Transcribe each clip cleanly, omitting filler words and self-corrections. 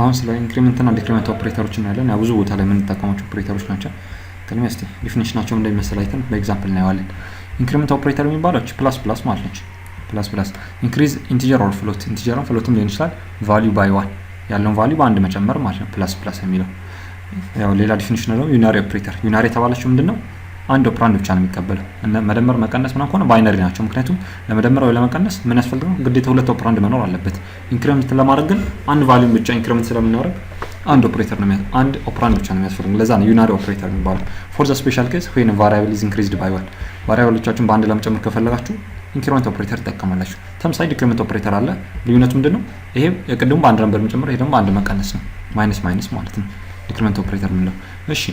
አሁን ስለ increment እና decrement operator ኦች እናያለን። ያው ብዙ ቦታ ላይ የምንጠቀማቸው ኦፕሬተሮች ናቸው። ቅድሚያ እስቲ definition ኣቸው እንደሚመስል አይተን በ example እናየዋለን። Increment operator የሚባለው plus plus ማለት ነች። Plus plus increase integer or float፣ integer ም float ም ሊሆን ይችላል። Value by one ያለውን value በአንድ መጨመር ማለት ነው። Plus plus የሚለው ያው ሌላ definition ነው። Unary operator unary የተባለችው ምንድን ነው? አንድ operand ብቻ ነው የሚቀበለው። መደመር መቀነስ ምናምን ከሆነ binary ናቸው። ምክንያቱም ለመደመር ወይ ለመቀነስ ምን ያስፈልገው ግዴታ ሁለት operand መኖር አለበት። Increment ለማድረግ ግን አንድ value ን ብቻ increment ስለምናደርግ አንድ ኦፕሬተር ነው አንድ operand ብቻ ነው የሚያስፈልገው። ለዛ ነው unary operator የሚባለው። For the special case when variable is increased by one፣ variable ኦቻችሁን በአንድ ለመጨመር ከፈለጋችሁ increment operator ትጠቀማላችሁ። ተመሳሳይ decrement operator አለ። ልዩነቱ ምንድነው? ይሄ የቅድሙ በአንድ ነበር የሚጨምረው፣ ይሄ ደግሞ በአንድ መቀነስ ነው። Minus minus ማለት ነው decrement operator የምንለው። እሺ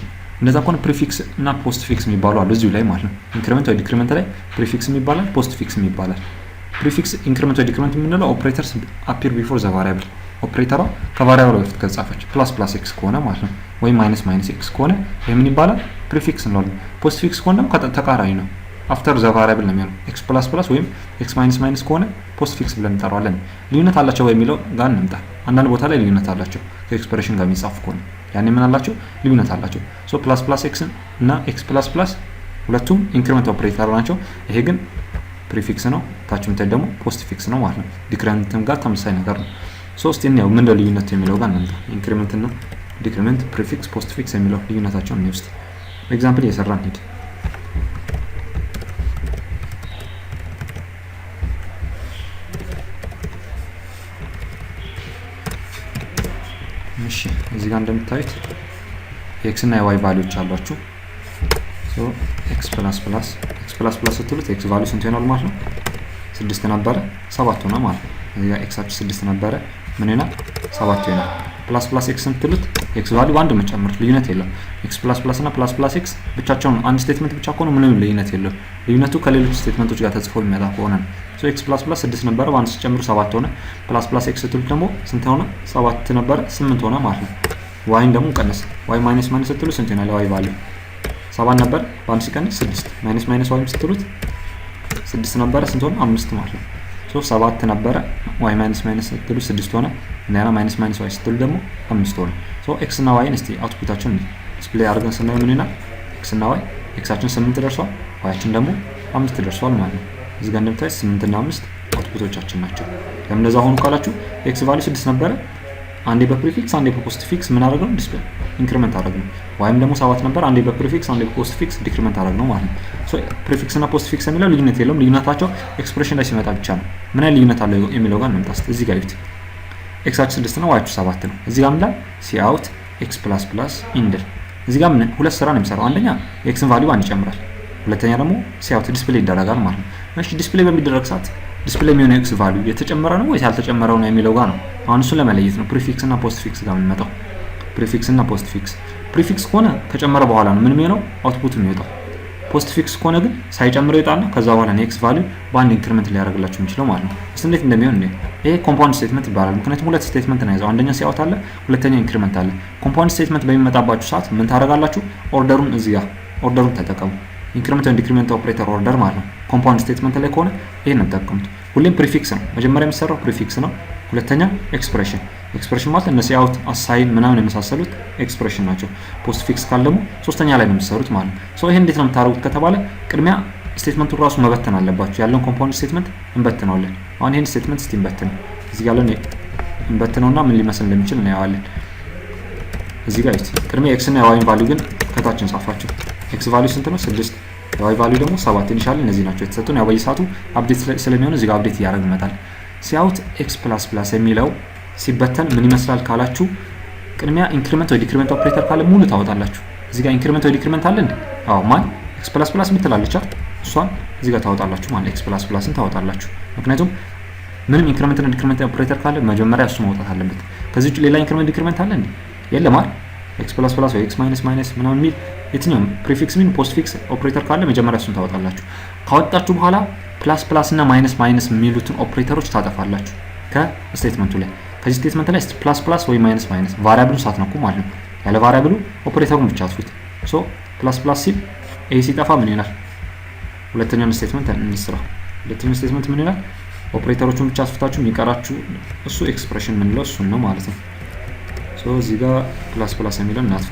እንደዛ ከሆነ prefix እና postfix የሚባሉ አሉ እዚሁ ላይ ማለት ነው። Increment ወይ decrement ላይ prefix ይባላል፣ postfix ይባላል። Prefix increment ወይ decrement የምንለው operators appear before the variable፣ operator ሯ ከ variable በፊት ከተጻፈች plus plus x ከሆነ ማለት ነው፣ ወይም minus minus x ከሆነ ይሄ ምን ይባላል? Prefix እንለዋለን። Postfix ከሆነ ደግሞ ተቃራኒ ነው፣ after the variable ነው የሚሆነው። X plus plus ወይም x minus minus ከሆነ postfix ብለን እንጠራዋለን። ልዩነት አላቸው በሚለው ጋር እንምጣ። አንዳንድ ቦታ ላይ ልዩነት አላቸው ከ expression ጋር የሚጻፉ ከሆነ ያኔ ምን አላቸው? ልዩነት አላቸው። So plus plus x እና x plus plus ሁለቱም increment operator ናቸው። ይሄ ግን prefix ነው፣ ታች የምታዩት ደግሞ postfix ነው ማለት ነው። Decrement ም ጋር ተመሳሳይ ነገር ነው። ሶስት እንየው ምን ልዩነቱ የሚለው ጋር እንምጣ። Increment እና decrement፣ prefix፣ postfix የሚለው ልዩነታቸውን እንየው እስቲ። Example እየሰራን እንሂድ። እሺ እዚህ ጋር እንደምታዩት የ x እና የ y value ዎች አሏችሁ። So x plus plus x plus plus ስትሉት x value ስንት ይሆናል ማለት ነው? ስድስት ነበረ ሰባት ሆነ ማለት ነው። እዚህ ጋር x ኣችሁ ስድስት ነበረ ምን ይሆናል? ሰባት ይሆናል። Plus plus x ስትሉት x value በአንድ መጨመር ልዩነት የለውም። x plus plus እና plus plus x ብቻቸውን አንድ statement ብቻ ከሆነ ምንም ልዩነት የለውም። ልዩነቱ ከሌሎች statement ኦች ጋር ተጽፎ የሚመጣ ከሆነ ነው። So x plus plus ስድስት ነበረ በአንድ ሲጨምሩ ሰባት ሆነ። Plus plus x ስትሉት ደግሞ ስንት ሆነ? ሰባት ነበረ ስምንት ሆነ ማለት ነው። y ን ደግሞ ቀነስ y minus minus ስትሉ ስንት ይሆናል? y value ሰባት ነበር በአንድ ሲቀንስ ስድስት። Minus minus y ም ስትሉት ስድስት ነበረ ስንት ሆነ? አምስት ማለት ነው። So ሰባት ነበረ y minus minus ስትሉ ስድስት ሆነ። እንደገና minus minus y ስትሉ ደግሞ አምስት ሆነ። So x እና y ን እስቲ output ኣቸውን display አድርገን ስናየው ምን ይሆናል? x እና y x ኣችን ስምንት ደርሷል፣ y ኣችን ደግሞ አምስት ደርሷል ማለት ነው። እዚህ ጋር እንደምታዩት ስምንት እና አምስት output ኦቻችን ናቸው። ለምን እንደዛ ሆኑ ካላችሁ x value ስድስት ነበረ አንዴ በ prefix አንዴ በ postfix ምን አደረግነው? Display increment አደረግነው። y ም ደግሞ ሰባት ነበር አንዴ በ prefix አንዴ በ postfix decrement አደረግነው ማለት ነው። So prefix እና postfix የሚለው ልዩነት የለውም። ልዩነታቸው expression ላይ ሲመጣ ብቻ ነው። ምን ያህል ልዩነት አለው የሚለው ጋር እንምጣ። እዚህ ጋር እዩት። x ኣችሁ ስድስት ነው፣ y ኣችሁ ሰባት ነው። እዚህ ጋር ምን ይላል? Cout x plus plus endl። እዚህ ጋር ምን ሁለት ስራ ነው የሚሰራው። አንደኛ የ x ን value አንድ ይጨምራል። ሁለተኛ ደግሞ cout display ይደረጋል ማለት ነው። እሺ display በሚደረግ ሰዓት display የሚሆነው x value የተጨመረ ነው ወይስ ያልተጨመረው ነው የሚለው ጋር ነው። አሁን እሱን ለመለየት ነው prefix እና postfix ጋር የምንመጣው። Prefix እና postfix። Prefix ከሆነ ከጨመረ በኋላ ነው ምን የሚሆነው output የሚወጣው። Postfix ከሆነ ግን ሳይጨምር ይወጣና ከዛ በኋላ ነው x value በአንድ increment ሊያደርግላችሁ የሚችለው ማለት ነው። እስቲ እንዴት እንደሚሆን እንዴ። ይሄ compound statement ይባላል። ምክንያቱም ሁለት statement ነው የያዘው። አንደኛ cout አለ፣ ሁለተኛ increment አለ። Compound statement በሚመጣባችሁ ሰዓት ምን ታደርጋላችሁ? Order ኡን እዚህ ጋር order ኡን ተጠቀሙ። Increment ወይም decrement operator order ማለት ነው። Compound statement ላይ ከሆነ ይሄን ነው የምትጠቀሙት። ሁሌም prefix ነው መጀመሪያ የሚሰራው prefix ነው። ሁለተኛ expression። Expression ማለት እነ cout assign ምናምን የመሳሰሉት expression ናቸው። Postfix ካለ ደግሞ ሶስተኛ ላይ ነው የምትሰሩት ማለት ነው። So ይሄን እንዴት ነው የምታደርጉት ከተባለ ቅድሚያ statement ኡን ራሱ መበተን አለባችሁ። ያለውን compound statement እንበትነዋለን። አሁን ይሄን statement እስቲ እንበትነው። እዚህ ጋር ያለውን እንበትነውና ምን ሊመስል እንደሚችል እናየዋለን። እዚህ ጋር እስቲ ቅድሚያ x እና የ y ን value ግን ከታች እንጻፋቸው። x value ስንት ነው? ስድስት። የ y value ደግሞ ሰባት። Initially እነዚህ ናቸው የተሰጡን። ያው በየሰዓቱ update ስለሚሆን እዚህ ጋር update እያደረግን እንመጣለን። Cout x plus plus የሚለው ሲበተን ምን ይመስላል ካላችሁ ቅድሚያ increment ወይ decrement operator ካለ ሙሉ ታወጣላችሁ። እዚህ ጋር increment ወይ decrement አለ እንዴ? አዎ፣ ማን x plus plus የምትላለች እሷን እዚህ ጋር ታወጣላችሁ ማለት x plus plus ን ታወጣላችሁ። ምክንያቱም ምንም increment እና decrement operator ካለ መጀመሪያ እሱ መውጣት አለበት። ከዚህ ውጭ ሌላ increment decrement አለ እንዴ? የለም አይደል? x plus plus ወይ x minus minus ምናምን የሚል የትኛውም prefix ሚን postfix operator ካለ መጀመሪያ እሱን ታወጣላችሁ። ካወጣችሁ በኋላ plus plus እና minus minus የሚሉትን ኦፕሬተሮች ታጠፋላችሁ ከ statement ኡ ላይ። ከዚህ statement ላይ plus plus ወይ minus minus variable ኡን ሳትነኩ ማለት ነው። ያለ variable ኡ operator ኡን ብቻ አጥፉት። So plus plus ሲል ይሄ ሲጠፋ ምን ይሆናል? ሁለተኛውን statement እንስራ። ሁለተኛው statement ምን ይላል? ኦፕሬተሮቹን ብቻ አስፍታችሁ የሚቀራችሁ እሱ expression የምንለው እሱን ነው ማለት ነው። So እዚህ ጋር plus plus የሚለውን እናጥፋ።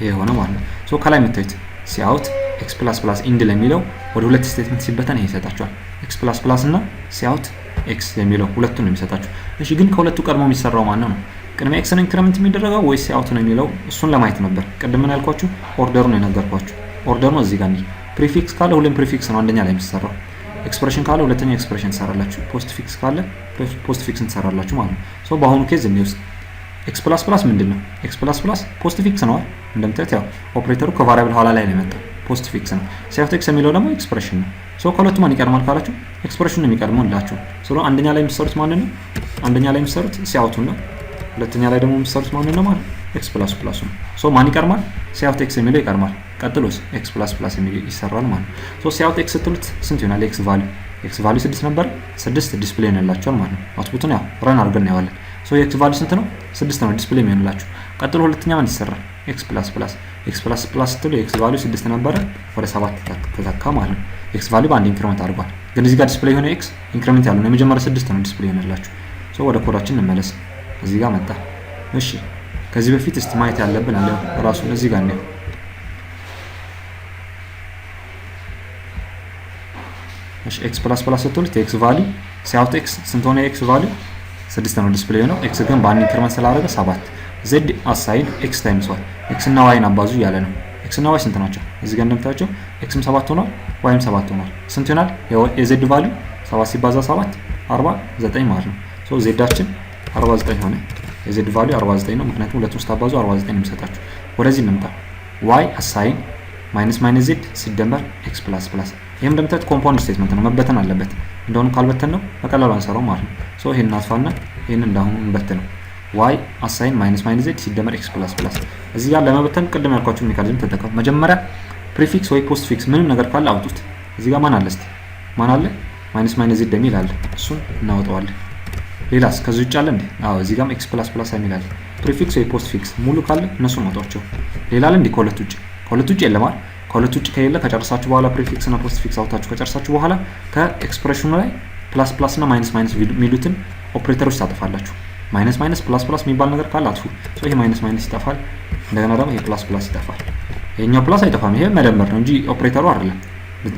ይሄ ሆነ ማለት ነው። So ከላይ የምታዩት cout x plus plus endl የሚለው ወደ ሁለት statement ሲበተን ይሄ ይሰጣችኋል። x plus plus እና cout x የሚለው ሁለቱን ነው የሚሰጣችሁ። እሺ፣ ግን ከሁለቱ ቀድሞ የሚሰራው ማን ነው? ቅድሚያ x ነው increment የሚደረገው ወይስ cout ነው የሚለው እሱን ለማየት ነበር። ቅድም ምን ያልኳችሁ? Order ኡን የነገርኳችሁ order ነው። እዚህ ጋር እንዲህ prefix ካለ ሁሌም prefix ነው አንደኛ ላይ የሚሰራው። Expression ካለ ሁለተኛ expression ትሰራላችሁ። Postfix ካለ postfix ትሰራላችሁ ማለት ነው። So በአሁኑ case እንይ ውስጥ x plus plus ምንድን ነው? x plus plus postfix ነው። እንደምታዩት ያው ኦፕሬተሩ ከ variable ኋላ ላይ ነው የመጣው፣ postfix ነው። Cout x የሚለው ደግሞ expression ነው። So ከሁለቱ ማን ይቀድማል ካላችሁ expression ነው የሚቀድመው እንላችሁ። So አንደኛ ላይ የምትሰሩት ማንን ነው? አንደኛ ላይ የምትሰሩት cout ኡን ነው። ሁለተኛ ላይ ደግሞ የምትሰሩት ማንን ነው ማለት? x plus plus ኡ ነው። So ማን ይቀድማል? Cout x የሚለው ይቀድማል። ቀጥሎስ x plus plus የሚለው ይሰራል ማለት ነው። So cout x ስትሉት ስንት ይሆናል? x value 6 ነበር። 6 display ይሆንላችኋል ማለት ነው። Output ኡን ያው run አድርገን እናየዋለን። So የ x value ስንት ነው? 6 ነው display የሚሆንላችሁ። ቀጥሎ ሁለተኛ ማን ይሰራል? x plus plus። x plus plus ስትሉ የ x value 6 ነበረ፣ ወደ 7 ተተካ ማለት ነው። x value በአንድ increment አድርጓል። ግን እዚህ ጋር display የሆነ x increment ያለው ነው፣ የመጀመሪያ 6 ነው display የሆነላችሁ። So ወደ ኮዳችን እንመለስ። እዚህ ጋር መጣ። እሺ፣ ከዚህ በፊት እስቲ ማየት ያለብን አለ፣ ራሱን እዚህ ጋር ነው። እሺ፣ x plus plus ስትሉት x value cout x ስንት ሆነ? x value 6 ነው display ነው። x ግን በአንድ increment ስላደረገ 7። z assign x times y፣ x እና y ን አባዙ እያለ ነው። x እና y ስንት ናቸው? እዚህ ጋር እንደምታያቸው x ም 7 ሆኗል፣ y ም 7 ሆኗል። ስንት ይሆናል? የ z value 7 ሲባዛ 7 49 ማለት ነው። So z ኣችን 49 ሆነ። የ z value 49 ነው፣ ምክንያቱም ሁለቱን ስታባዙ 49 ነው የሚሰጣችሁ። ወደዚህ እንምጣ። y assign minus minus z ሲደመር x plus plus። ይህም እንደምታዩት compound statement ነው፣ መበተን አለበት። እንደሆኑ ካልበተን ነው በቀላሉ አንሰራው ማለት ነው። So ይሄን እናጥፋና ይሄን እንዳሁኑ እንበትነው። y assign minus minus z ሲደመር x plus plus። እዚህ ጋር ለመበተን ቅድም ያልኳችሁ mechanism ተጠቀሙ። መጀመሪያ prefix ወይ postfix ምንም ነገር ካለ አውጡት። እዚህ ጋር ማን አለ? እስቲ ማን አለ? Minus minus z የሚል አለ። እሱን እናወጣዋለን። ሌላስ ከዚህ ውጭ አለ እንዴ? አዎ፣ እዚህ ጋርም x plus plus የሚል አለ። Prefix ወይ postfix ሙሉ ካለ እነሱን አውጧቸው። ሌላ አለ እንዴ ከሁለት ውጭ? ከሁለት ውጭ የለም አይደል? ከሁለት ውጭ ከሌለ ከጨረሳችሁ በኋላ፣ prefix እና postfix አውጣችሁ ከጨረሳችሁ በኋላ ከ expression ኑ ላይ plus plus እና minus minus የሚሉትን ኦፕሬተሮች ታጠፋላችሁ። Minus minus፣ plus plus የሚባል ነገር ካለ አጥፉ። So ይሄ minus minus ይጠፋል። እንደገና ደግሞ ይሄ plus plus ይጠፋል። ይሄኛው plus አይጠፋም። ይሄ መደመር ነው እንጂ ኦፕሬተሩ አይደለም።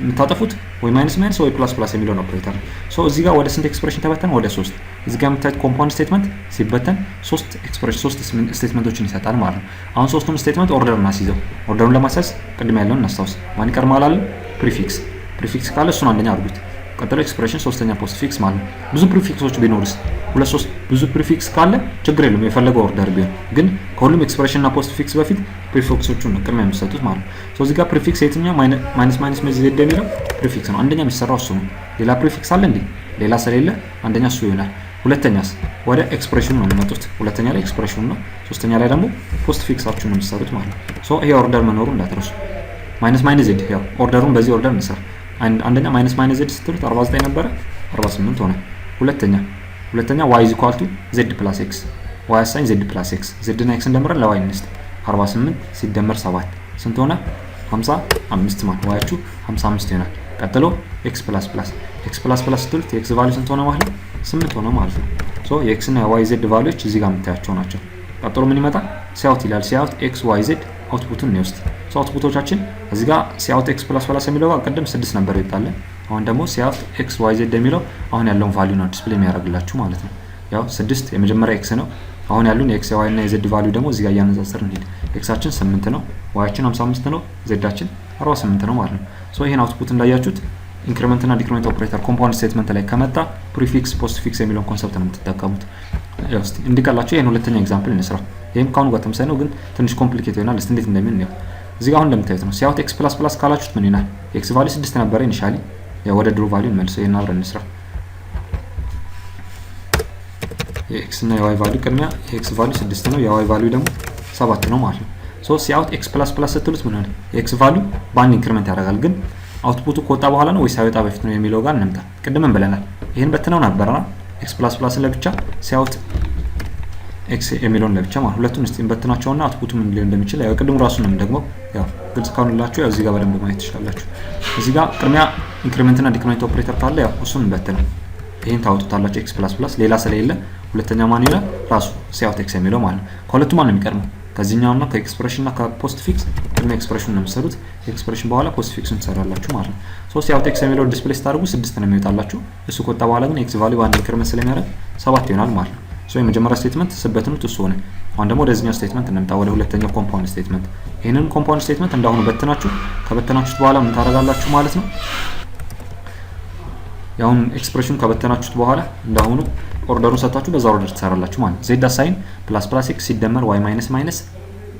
የምታጠፉት ወይ minus minus ወይ plus plus የሚለውን ኦፕሬተር ነው። So እዚህ ጋር ወደ ስንት expression ተበተን? ወደ ሶስት። እዚህ ጋር የምታዩት compound statement ሲበተን ሶስት expression፣ ሶስት statement ኦችን ይሰጣል ማለት ነው። አሁን ሶስቱን statement order እናስይዘው። Order ኡን ለማስያዝ ቅድም ያለውን እናስታውስ። ማን ይቀድማል አለን? Prefix። Prefix ካለ እሱን አንደኛ አድርጉት። ቀጥሎ expression፣ ሶስተኛ postfix ማለት ነው። ብዙ prefix ኦች ቢኖርስ? ሁለት ሶስት ብዙ prefix ካለ ችግር የለውም የፈለገው order ቢሆን፣ ግን ከሁሉም expression እና postfix በፊት prefix ኦቹን ነው ቅድሚያ የሚሰጡት ማለት ነው። So እዚህ ጋር prefix የትኛው? Minus minus z የሚለው prefix ነው። አንደኛ የሚሰራው እሱ ነው። ሌላ prefix አለ እንዴ? ሌላ ስለሌለ አንደኛ እሱ ይሆናል። ሁለተኛስ ወደ expression ኑ ነው የሚመጡት። ሁለተኛ ላይ expression ኑ ነው። ሶስተኛ ላይ ደግሞ postfix ኣችሁን ነው የሚሰሩት ማለት ነው። So ይሄ order መኖሩ እንዳትረሱ። Minus minus z፣ ያው order ኡን በዚህ order እንሰራ። አንደኛ minus minus z ስትሉት 49 ነበረ፣ 48 ሆነ። ሁለተኛ y is equal to z plus x፣ y assign z plus x፣ z እና x እንደምረን ለ y እንስጥ። 48 ሲደመር 7 ስንት ሆነ? 55 ማለት y ኣችሁ 55 ይሆናል። ቀጥሎ x plus plus። x plus plus ስትሉት የ x value ስንት ሆነ ማለት ነው? 8 ሆነ ማለት ነው። So የ x እና የ y z value ዎች እዚህ ጋር የምታያቸው ናቸው። ቀጥሎ ምን ይመጣል? Cout ይላል። Cout x y z output ኡን ነው ውስጥ። So output ኦቻችን እዚህ ጋር cout x plus plus የሚለው ጋር ቅድም 6 ነበር ይወጣለን። አሁን ደግሞ cout x y z የሚለው አሁን ያለውን value ነው display የሚያደርግላችሁ ማለት ነው። ያው 6 የመጀመሪያ x ነው። አሁን ያሉን የ x፣ የ y እና የ z value ደግሞ እዚህ ጋር እያነጻጸርን እንሂድ። x ኣችን 8 ነው፣ y ኣችን 55 ነው፣ z ኣችን 48 ነው ማለት ነው። So ይሄን output እንዳያችሁት increment እና decrement operator compound statement ላይ ከመጣ prefix postfix የሚለውን concept ነው የምትጠቀሙት። ያው እስቲ እንዲቀላችሁ ይሄን ሁለተኛ example እንስራ። ይሄም ከአሁኑ ጋር ተመሳሳይ ነው፣ ግን ትንሽ complicate ይሆናል። እስቲ እንዴት እንደሚል ነው። እዚህ ጋር አሁን እንደምታዩት ነው። Cout x plus plus ካላችሁት ምን ይሆናል? x value 6 ነበረ initially። ያው ወደ ድሮ value እንመልሰው። ይሄን አብረን እንስራ። የ x እና የ y value፣ ቅድሚያ የ x value 6 ነው፣ የ y value ደግሞ 7 ነው ማለት ነው። So cout x plus plus ስትሉት ምን ሆነ? የ x value በአንድ increment ያደርጋል። ግን output ኡ ከወጣ በኋላ ነው ወይ ሳይወጣ በፊት ነው የሚለው ጋር እንምጣ። ቅድምም ብለናል። ይሄን በትነው ነበርና x plus plus ን ለብቻ፣ cout x የሚለውን ለብቻ ማለት፣ ሁለቱን እስቲ እንበትናቸውና output ኡ ምን ሊሆን እንደሚችል ያው ቅድሙ ራሱ ነው ደግሞ ያው ግልጽ ካልሆነላችሁ ያው እዚህ ጋር በደንብ ማየት ትችላላችሁ። እዚህ ጋር ቅድሚያ increment እና decrement operator ካለ ያው እሱን እንበትነው። ይሄን ታወጡታላችሁ። x plus plus ሌላ ስለሌለ ሁለተኛ ማን ይሆናል? ራሱ cout x የሚለው ማለት ነው። ከሁለቱ ማን ነው የሚቀድመው? ከዚህኛውና ከ expression እና ከ postfix ቅድሚያ expression ነው የምትሰሩት። Expression በኋላ postfix ኡን ትሰራላችሁ ማለት ነው። So cout x የሚለው display ስታደርጉ ስድስት ነው የሚወጣላችሁ። እሱ ከወጣ በኋላ ግን x value አንድ increment ስለሚያደርግ ሰባት ይሆናል ማለት ነው። So የመጀመሪያ statement ስበትኑት እሱ ሆነ። አሁን ደግሞ ወደዚህኛው statement እንምጣ፣ ወደ ሁለተኛው compound statement። ይህንን compound statement እንዳሁኑ በትናችሁ ከበተናችሁት በኋላ ምን ታደርጋላችሁ ማለት ነው? ያሁን expression ከበተናችሁት በኋላ እንዳሁኑ order ኡን ሰጥታችሁ በዛ order ትሰራላችሁ ማለት ነው። Z assign plus plus x ሲደመር y minus minus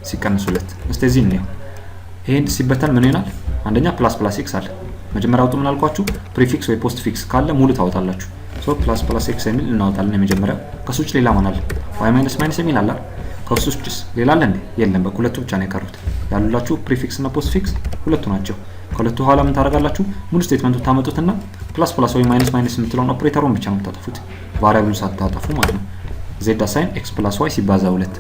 ሲቀንስ ሁለት። እስቲ እዚህ እንየው። ይሄን ሲበተን ምን ይሆናል? አንደኛ plus plus x አለ። መጀመሪያ አውጡ ምን አልኳችሁ? Prefix ወይ postfix ካለ ሙሉ ታወጣላችሁ። So plus plus x የሚል እናወጣለን የመጀመሪያው። ከሱ ውጭ ሌላ ማን አለ? Y minus minus የሚል አለ። ከሱ ውጭስ ሌላ አለ እንዴ? የለም። በቃ ሁለቱ ብቻ ነው የቀሩት። ያሉላችሁ prefix እና postfix ሁለቱ ናቸው። ከሁለቱ በኋላ ምን ታደርጋላችሁ? ሙሉ statement ኡ ታመጡትና plus plus ወይ minus minus የምትለውን ኦፕሬተሩን ብቻ ነው የምታጠፉት፣ variable ኡን ሳታጠፉ ማለት ነው። Z assign x plus y ሲባዛ ሁለት።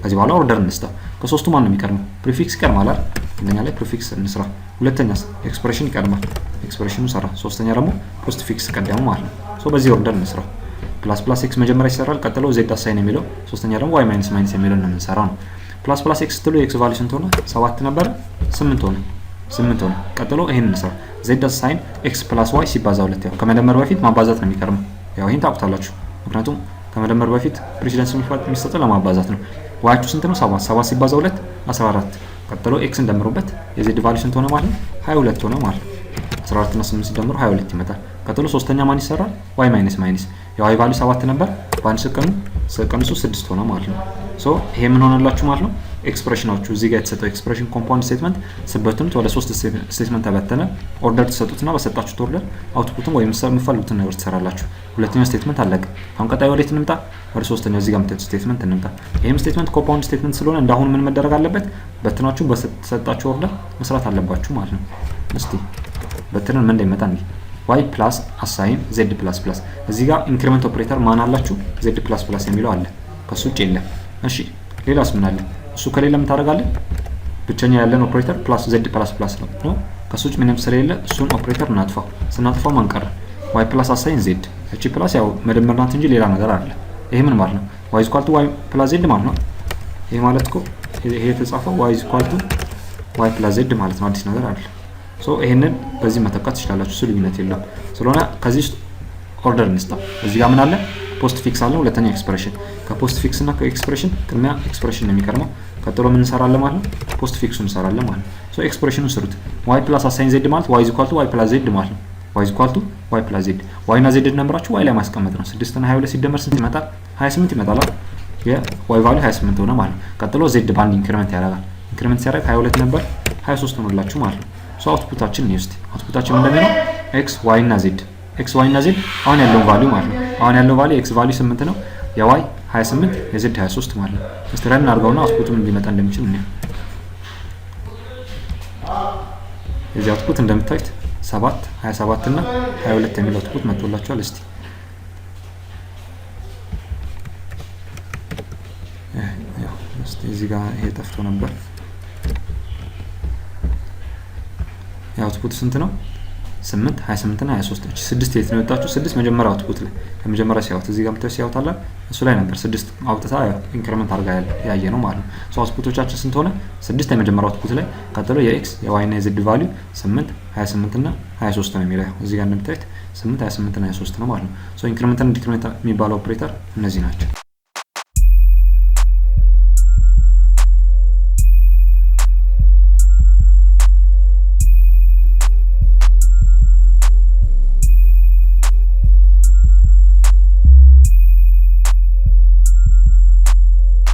ከዚህ በኋላ order እንስጠው። ከሶስቱ ማን ነው የሚቀድመው? Prefix ይቀድማል አይደል? አንደኛ ላይ prefix እንስራ። ሁለተኛ expression ይቀድማል። Expression ኑ ሰራ። ሶስተኛ ደግሞ postfix ቀደሙ ማለት ነው። So በዚህ order እንስራው። Plus plus x መጀመሪያ ይሰራል። ቀጥሎ Z assign የሚለው፣ ሶስተኛ ደግሞ y minus minus የሚለው ነው የምንሰራው ነው። Plus plus x ስትሉ የ x value ስንት ሆነ? ሰባት ነበረ፣ ስምንት ሆነ፣ ስምንት ሆነ። ቀጥሎ ይሄን እንስራ። Z assign x plus y ሲባዛ ሁለት። ያው ከመደመር በፊት ማባዛት ነው የሚቀድመው። ያው ይሄን ታውቁታላችሁ። ምክንያቱም ከመደመር በፊት precedence የሚሰጠው ለማባዛት ነው። Y ኣችሁ ስንት ነው? ሰባት። ሰባት ሲባዛ ሁለት 14። ቀጥሎ x እንደምሩበት የ z value ስንት ሆነ ማለት ነው? 22 ሆነ ማለት ነው። 14 እና 8 ሲደምሩ 22 ይመጣል። ቀጥሎ ሶስተኛ ማን ይሰራል? Y minus minus። የ y value ሰባት ነበር፣ በአንድ ስቀንሱ ስድስት ሆነ ማለት ነው። So ይሄ ምን ሆነላችሁ ማለት ነው? Expression ኣችሁ እዚህ ጋር የተሰጠው expression compound statement ስበትኑት ወደ ሶስት statement ተበተነ። Order ትሰጡትና በሰጣችሁት order output ን ወይም የምትፈልጉትን ነገር ትሰራላችሁ። ሁለተኛው statement አለቀ። አሁን ቀጣይ ወዴት እንምጣ? ወደ ሶስተኛው እዚህ ጋር የምታዩት statement እንምጣ። ይህም statement compound statement ስለሆነ እንዳሁኑ ምን መደረግ አለበት? በትናችሁ በሰጣችሁ order መስራት አለባችሁ ማለት ነው። እስቲ በትንን ምን እንደሚመጣ እንዲህ y plus assign z plus plus። እዚህ ጋር increment operator ማን አላችሁ? Z plus plus የሚለው አለ። ከሱ ውጭ የለም። እሺ ሌላስ ምን አለ? እሱ ከሌለ ምን ታደርጋለህ? ብቸኛ ያለን operator plus z plus plus ነው። ከሱ ውጭ ምንም ስለሌለ እሱን ኦፕሬተር እናጥፋው። ስናጥፋው ማን ቀረ? Y plus assign z። እቺ plus ያው መደመር ናት እንጂ ሌላ ነገር አለ። ይሄ ምን ማለት ነው? Y is equal to y plus z ማለት ነው። ይሄ ማለት እኮ ይሄ የተጻፈው y is equal to y plus z ማለት ነው። አዲስ ነገር አለ። So ይሄንን በዚህ መተካት ትችላላችሁ። እሱ ልዩነት የለውም። ስለሆነ ከዚህ ውስጥ order እንስጠው። እዚህ ጋር ምን አለ? Postfix አለ። ሁለተኛ expression። ከ postfix እና ከ expression ቅድሚያ expression ነው የሚቀድመው። ቀጥሎ ምን እንሰራለን ማለት ነው? Postfix ኡን እንሰራለን ማለት ነው። So expression ኑን ስሩት። Y plus assign z ማለት y is equal to y plus z ማለት ነው። Y is equal to y plus z። Y እና z ነምራችሁ y ላይ ማስቀመጥ ነው። 6 እና 22 ሲደመር ስንት ይመጣል? 28 ይመጣል። የ y value 28 ሆነ ማለት ነው። ቀጥሎ z በአንድ increment ያደርጋል። Increment ሲያደርግ 22 ነበር፣ 23 ሆኖላችሁ ማለት ነው። So output ኣችን ነው እስቲ output ኣችን እንደሚለው x፣ y እና z፣ x፣ y እና z አሁን ያለውን value ማለት ነው። አሁን ያለው value x value 8 ነው፣ የ y 28፣ የ z 23 ማለት ነው። እስቲ run እናድርገውና output ኡ ምን ሊመጣ እንደሚችል እንየው። የዚህ output እንደምታዩት 7፣ 27 እና 22 የሚል output መጥቶላችኋል። እስቲ እስቲ እዚህ ጋር ይሄ ጠፍቶ ነበር። የ output ስንት ነው? 8፣ 28 እና 23። እቺ ስድስት የት ነው የወጣችው? ስድስት መጀመሪያ output ላይ ከመጀመሪያ cout እዚህ ጋር የምታዩት cout አለ፣ እሱ ላይ ነበር ስድስት አውጥታ increment አድርጋ ያየ ነው ማለት ነው። So output ኦቻችን ስንት ሆነ? ስድስት የመጀመሪያ output ላይ፣ ቀጥሎ የ x፣ የ y እና የ z value 8፣ 28 እና 23 ነው የሚለው። እዚህ ጋር እንደምታዩት 8፣ 28 እና 23 ነው ማለት ነው። So increment እና decrement የሚባለው ኦፕሬተር እነዚህ ናቸው።